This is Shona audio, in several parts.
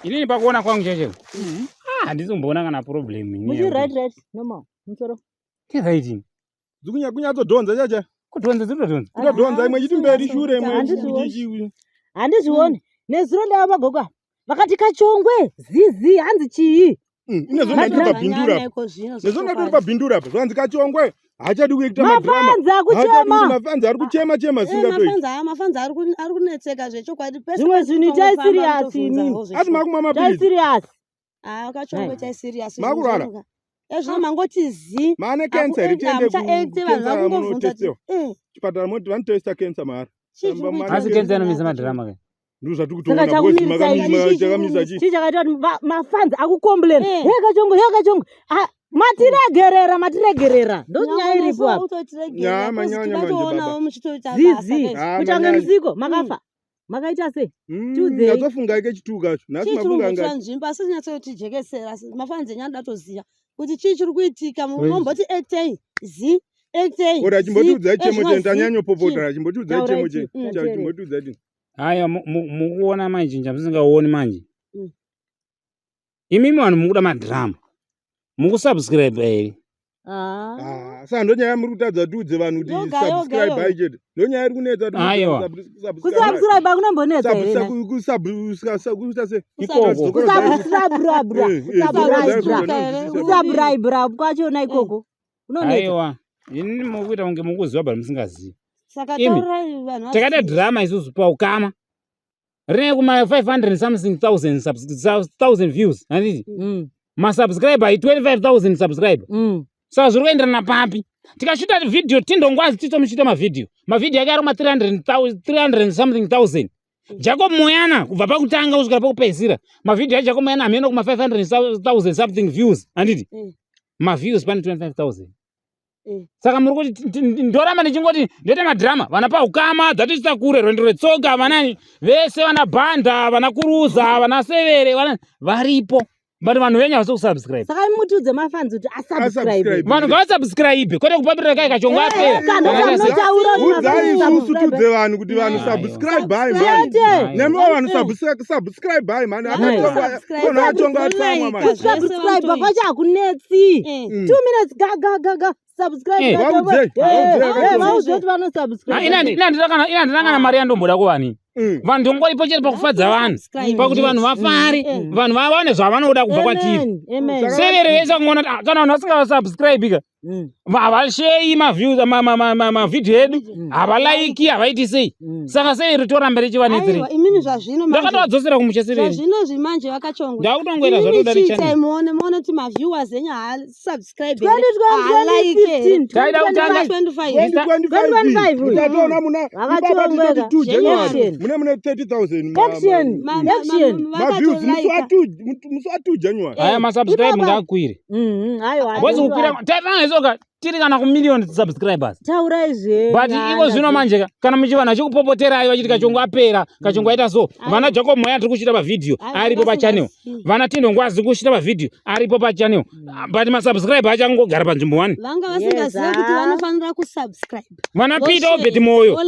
Inini pakuona kwangu chaicho. Ah, handisi kumboona kana problem ini. Muchi right right normal. Musoro. Right. Dzikunya kunyatsodhonza chacha. Kudhonza dzikutodhonza. Kutodhonza imwe ichiti mberi shure imwe Handizvioni. Handizvioni. Nezuro ndaiva pagogo apa. Vakati kachongwe zizi hanzi chii? Ine zvo ndatori pabhindura apa. Nezvo ndatori pabhindura apa. Zvanzi kachongwe haachadi kuita madrama. Mafanzi akuchema. Mafanzi ari kuchema chema singatoi. Mafanzi aya mafanzi ari kunetseka zvechokwadi. Zvimwe zvinhu itai serious imi. Asi makumwa mapilisi. Itai serious. Ah, kachongwe itai serious. Makurwara. Ezvino mangoti zi. Mane cancer iri tiende ku. Vanhu vakungobvunza. Chipatara moti vanotesta cancer mahara. Asi cancer inomisa madrama ke. Ndozvatiri kutoona chakamisa chii? Chii chakaita kuti mafans akucomplain. He kachongo, he kachongo. Ah, matiregerera, matiregerera. Ndonyaya iripo apa. Nyaya manyanya manje baba. Zizi. Kutange musiko makafa. Makaita sei? Tiudzei. Ndatofunga ike chituka kacho. Nhasi mafunga ngati. Nzvimbo asi nyatsotijekesera mafans enyu anoda toziva kuti chii chiri kuitika munomboti actei zi actei. Ora chimbotiudzai chemo chenyu tanyanyopopota chimbotiudzai chemo chenyu. Chimbotiudzai chii. Haya mukuona manje njamusingaoni manje. Imimi vanhu mukuda madrama. Mukusubscribe here? Ah, saka ndonyaya muri kutadza tiudze vanhu kuti subscribe hai chete. Ndonyaya iri kunetsa kuti Aiwa. Kusubscribe kunombonetsa here? Kuita sei? Ikoko. Kusubscribe. Kusubscribe kwachona ikoko. Kunonetsa. Aiwa. Ini mukuita kunge mukuziva but musingazivi. Saka taurai vanhu. Takaita drama isusu paukama. Rine kuma 500 something thousand thousand views. Handiti? Masubscriber i 25000 subscriber. Saka zviri kuenderana papi? Tikashuta video tindongwazi titomushita mavideo. Mavideo ake ari kuma 300 something thousand. Jacob Moyana kubva pakutanga kusvikira pakupedzisira. Mavideo aJacob Moyana hameno kuma 500,000 something views. Handiti? Maviews pane 25000. Saka muri kuti ndoramba ndichingoti ndoita madrama vana paukama dzatichita kure rwendo rwetsoka vanani vese vana bhanda vana kuruza vana severe vana varipo but vanhu venyu havasi kusubscribe. Saka mutiudze mafans kuti asubscribe. Vanhu ngavasubscribe kwete kupapirira kai kachongo apera. Udzai isusu tiudze vanhu kuti vanhu subscribe hai mhani. Nemiwo vanhu subscribe hai mhani. Akachongo achongo atsamwa mhani. Kusubscribe kwacho hakunetsi. 2 minutes ga ga ga ga. Subscribe. Vaudzei kuti vanosubscribe. Ina handina kana mari yandomboda kuvanhu. Vanhu ndongoripo chete pakufadza vanhu pakuti vanhu vafare vanhu vawane zvavanoda kubva kwatiri. Severe vese kungoona kana vanhu vasingavasubscribe ka havasheyi maviews mavhidhiyo edu havalaiki havaiti sei. Saka severe toramba richivanetseri. Imimi zvazvino ndakatovadzosera kumusha severe. Zvazvino zvimanje vakachongwa. Ndakutongoita zvatoda richani. Muone muone kuti maviewers enyu haasubscribe. 2015 Taida kutanga 2025 Mutatoona muna ipapa titoti 2 January mune mune 30000 Action. Action. maviews musi wa 2 musi wa 2 January. Haya masubscribe ngaakwire. Aiwa. Bozi kukwira taitanga isoka tiri kana ku million subscribers. Taurai zve. But iko zvino manje ka kana muchivanhu vachikupopoterai vachiti kachongo apera kachongo aita so vana Jacob Moya tiri kushita mavideo aripo pachannel vana Tindo Ngwazi kushita mavideo aripo pachannel but masubscribe achangogara panzvimbo one. Vanga vasingazive kuti vanofanira kusubscribe. Vana Peter Obert Moyo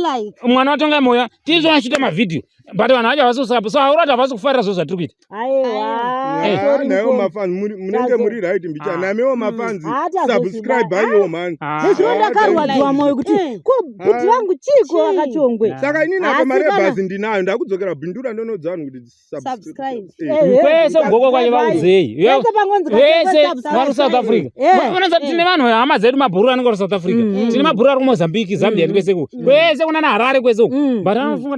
mwana waTongai Moyo tizvo vachita mavideo but vanhu vacho havasi kusubscribe so haurati havasi kufarira zvo zvatiri kuita. Aiwa. Nayo mafans munenge muri right mbichana namewo mafans subscribe aiwo man. Nezvino ndakarwadziwa moyo kuti ko bhuti vangu chiiko vakachongwe. Saka inini apa mari yebhazi ndinayo ndakudzokera Bindura ndonoudza vanhu kuti subscribe. Kwese goko kwacho vaudzei. Vese vari South Africa. Unoziva tine vanhu hama dzedu mabhuru anenge vari South Africa. Tine mabhuru ari kuMozambique, Zambia kwese uko. Kwese kunana Harare kwese uko. But anofunga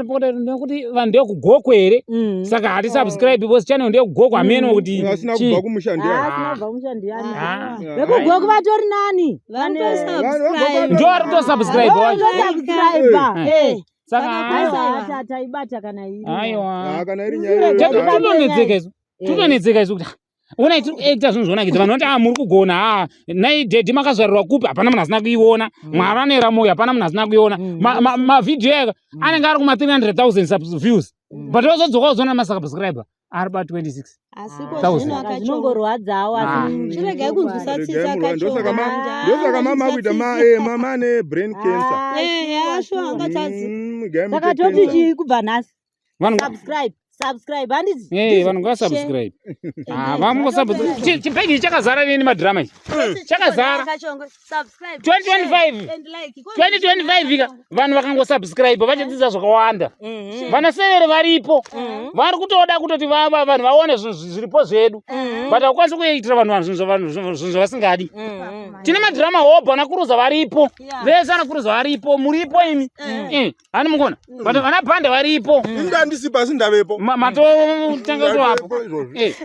kuti vanhu ndekugoko here? Saka hati subscribe because channel ndekugoko hameno kuti asina kubva kumusha ndiani. Asina kubva kumusha ndiani. Vekugoko vatori nani? Ndio ari kutosubscribe wacho. Subscribe. Saka taibata kana iri. Aiwa. Kana iri nyaya. Tinonetseka isu. Tinonetseka isu kuti ona tiri kuacta zvinhu zvonakidza vanhu vanoti ah muri kugona ah nai daddy makazvarirwa kupi hapana munhu asina kuiona mwari anoera moyo hapana munhu asina kuiona mavhidhiyo aya anenge ari kuma 300,000 views but wazodzoka uzoona masubscriber ari pa 26 Asi ko zvino akachongorwadzawo asi chiregai kunzwisa tsitsi akachonga. Ndosaka mama akuita mama ane brain cancer. Eh, asho angatadzi. Saka toti chii kubva nhasi? Subscribe. Subscribe handiti? Eh, vanhu ngavasubscribe. Ah, vamungosubscribe. Chibhegi ichi chakazara neni madrama ichi. Chakazara. Kachongwe, subscribe, 2025. share and like. 2025 ka vanhu vakangosubscribe vachadzidza zvakawanda. Mhm. Vanasevere varipo. Mhm. Vari kutoda kutoti vanhu vaone zvinhu zviripo zvedu. Mhm. But haukwanisi kuitira vanhu zvinhu zvinhu zvavasingadi. Mhm. Tine madrama hobho anakuruza varipo. Yeah. Vese anakuruza varipo, muripo imi. Eh, hani mukona. But vana bhande varipo. Ini ndandisi pasi ndavepo. Matotanga toapo. Ndavepo izvozvi. Eh.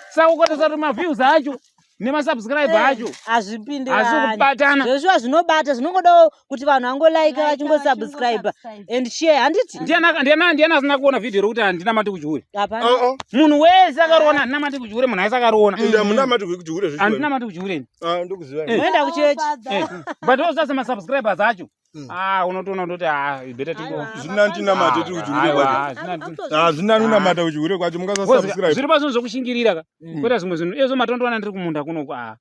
Saka ukatarisa kuti maviews acho nemasubscribe acho Hazvipindirani. hazvi kubatana. Zveshuwa zvinobata zvinongodawo kuti vanhu vangolaika Like, vachingosubscribe vachingosubscribe. and share handiti? Ndiani asina kuona vhidhiyo rekuti handina mati kuchihure? Hapana. Ah, ah. Munhu wese akariona handina mati kuchihure, munhu wese akariona. Ende hamuna mati kuchihure zvechihure. Handina mati kuchihure ini. Ah, ndokuziva. Eh. Moenda kuchechi. Father. Eh, but osasa masubscribers acho. Mm. Ah, unotoona kutoti ah, better tingo. Aiwa. Zvina ndinamate tiri kuchihure Aiwa, kwacho. zvina- Ah, zvina unamata kuchihure kwacho mukasasubscribe. Zviri pazvinhu zvokushingirira ka. Mm. Kwete zvimwe zvinhu. Izvo matondowana ndiri kumunda kunoku ah.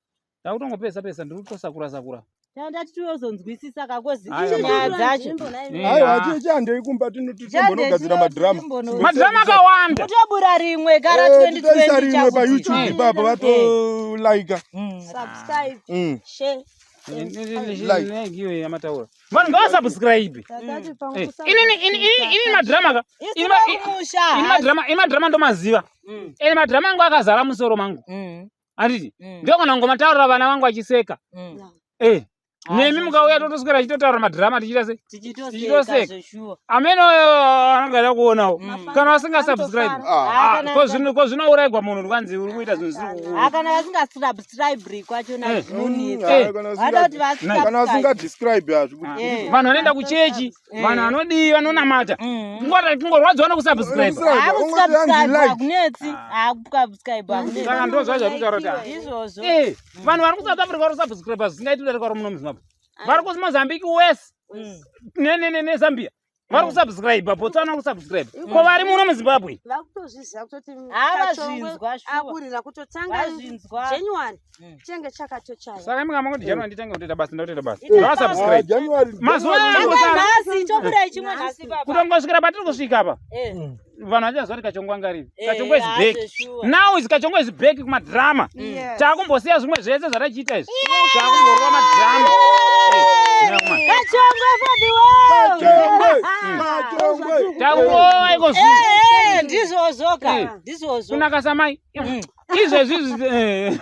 Ndakutongopesa pesa ndiri kutosakura sakura. Tanda titi uzonzwisisa kakozi Aiwa, nyaya ma- dzacho. Nzvimbo nayo. Eh. Aiwa, chihandei kumba tinotombonogadzira madrama. Madrama akawanda. Kutobura rimwe gara Eh, titoisa 2020 rimwe chakuti. paYouTube Mm. ipapo vatolaika. Mm. Subscribe, Mm. share. Like. Iyoyo yamataura. Vanhu ngavasubscribe. Tatati pamwe Eh, kusubscribe. Inini madrama ka. Isu Ini vakumusha. Ini madrama, ini madrama ndomaziva. Mm. Ene madrama angu akazara musoro mangu. Mm. Handiti? Mm. Ndogona kungomataurira vana vangu vachiseka. Mm. Eh. Ah, Nemi zveshuwa. mukauya totoswera tichitotaura madrama tichiita sei? Tichitoseka Tichitoseka. zveshuwa. Amene anogara kuonawo. Mm. Kana vasingasubscribe. Ah. Ah, kana- Ko zvino ko zvinourayigwa munhu kwanzi uri kuita zvinhu zvisiri kuku. Ah, kana vasingasubscribe kwacho Eh. nazvinonetsa. Eh. Kana Vada kuti kana vasubscribe. vasingadescribe hazvo kuti Eh. Vanhu vanoenda kuchechi, Eh. vanhu vanodii vanonamata. Mm. Kungoti kungorwadziwa nekusubscribe. Subscribe, Ah, ungoti hanzi kusubscribe like. hakunetsi. Ah, kusubscribe hakunetsi. Saka ndo zvazvatitaura kuti ah. Izvozvo. Eh, vanhu vari kuSouth Africa vari kusubscribe zvisingaiti kudarika vari muno muZimbabwe. Vari kuMozambique wese neZambia vari kusubscribe, Botswana vari kusubscribe. Ko vari muno muZimbabwe? Vakutozviziva kutoti Ah, Kachongwe vazvinzwa shuwa. aburira kutotanga Vazvinzwa. January Mm. chenge chakatochaya. Saka imi kama kuti January nditange kutoita basa, ndakutoita basa. Ita Ngavasubscribe. Ah, January. Mazuva January. ano- Tangai nhasi toburai chimwe nhasi papa. Kutongosvikira patiri kusvika apa, Eh. vanhu vachaziva kuti Kachongwe anga aripi. Eh, Kachongwe is ah, back. zveshuwa. Now is Kachongwe is back kumadrama. Yes. Takumbosiya zvimwe zvese zvatachiita izvi. Takumborova madrama. Eh, nyama. Kachongwe for the world. Kachongwe. Kachongwe. Takurova iko zvino. Eh, eh, ndizvozvo ka. Eh. Ndizvozvo. Kunaka samai. Izvezvi izvi eh.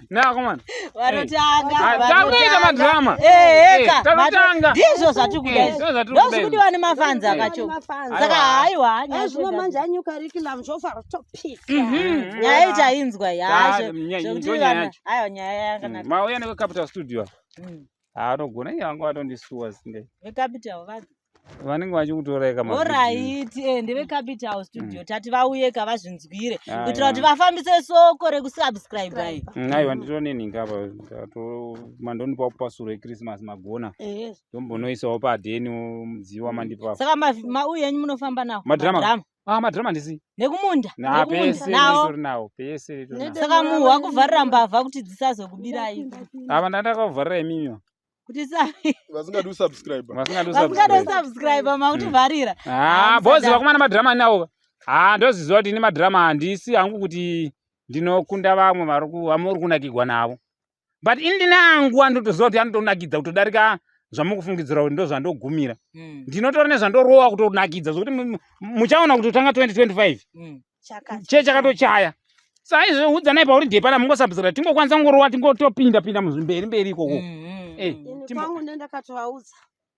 Nakomana. Vanotanga. Ah, takutoita vanotanga. madrama. Eh, Eh, eka. tatotanga. Ndizvo zvatiri kuda Eh, izvi. ndizvo zvatiri kuda izvi. Ndozvikudiwa nemafanzi Eh. akachongwe. Mafanzi. Saka haiwa Eh, zvino manje anyu curriculum zvofara topisa. Mhm. nyaya ichainzwa Ta- nyaya- zvekuti ndo nyaya vana yacho. aiwa nyaya yakanaka. Mauya nekuCapital Studio. Mm. Ah, anogona iye vanga vatondisuwa singai. VeCapital vazi. Vanenge vachikutorai kama. Alright, eh, ndeveCapital Studio tati vauye ka vazvinzwire Aiwa. kuitira kuti vafambise soko rekusubscribe iyi. Aiwa nditone ninga apa mandonipa pasuro eChristmas magona. Eh. Ndombonoisawo padheni mudziyo wamandipa. Saka mauyu enyu munofamba nawo Madrama. Ah, madrama ndisi. nekumunda Na nekumunda pese nawo. nditori nawo, pese nditori nawo. Saka muhu wakuvharira mbavha kuti dzisazokubirai Apa ndandakavharira imimi. kuti sa Vasingadi kusubscribe. Vasingadi vasingade kusubscribe. subscribe makutivharira. Ah, Ah, bozi musada. vakomana madrama nawo. Ah, ndoziziva kuti ini madrama handisi hangu kuti ndinokunda vamwe vari vamuri kunakigwa navo. But ini ndine angu andotoziva kuti anotonakidza kutodarika zvamukufungidzira kuti ndozvandogumira. Mm, Ndinotori nezvandorowa kutonakidza zvokuti muchaona kutotanga 2025 mm. Chakati. che chakatochaya. Saizvo udzanai pauri dhepana mungosubscribe tingokwanisa kungorowa tingotopinda pinda muzvimberi mberi ikoko. Mm, mm, Eh. mm. Ini Timbo- kwangu ndendakatovaudza.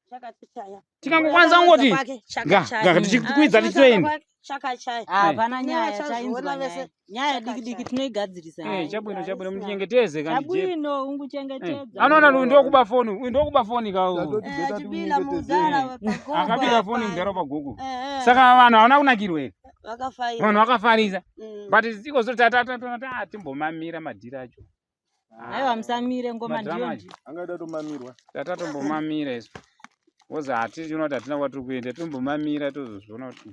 Chakatochaya. Tikangokwanisa kungoti Kwake, ga chakachaya. ga Mm. tichikwidza Ah, tichitoenda. kwake, Chakachaya. Ah, Hapana nyaya Nevachazviona chainzwa vese, nyaya. Nyaya chakachaya. diki diki tinoigadzirisa. Eh, nyaya. chabwino chabwino muchengeteze kandi jepa. Chabwino unguchengetedza. Anoona uyu ndokuba foni, uyu ndokuba foni ka uyu. Tatoti Eh, beta achibila timunyengetedze. mudhara pagogo Akabira apa. foni mudhara pagogo. Eh, eh, Saka vanhu havana kunakirwa here? vakafaira. Vanhu vakafarisa. Mm. But iko zo tata timbomamira madhiri acho. Aiwa musamire ngoma Madrama ndiyo acho. ndiyo. Angaida tomamirwa. Tatatombomamira isu. Wozi hatichiona kuti hatina kwatiri kuenda tombomamira tozozviona kuti.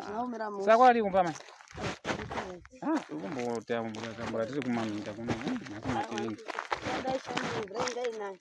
Zvinoomera mushe. Saka wadii kumba mai? Ah, tiri kumbotambura tambura tiri kumaminda kuno. Nhasi matiringi. Dai shamba mvura inga inayo.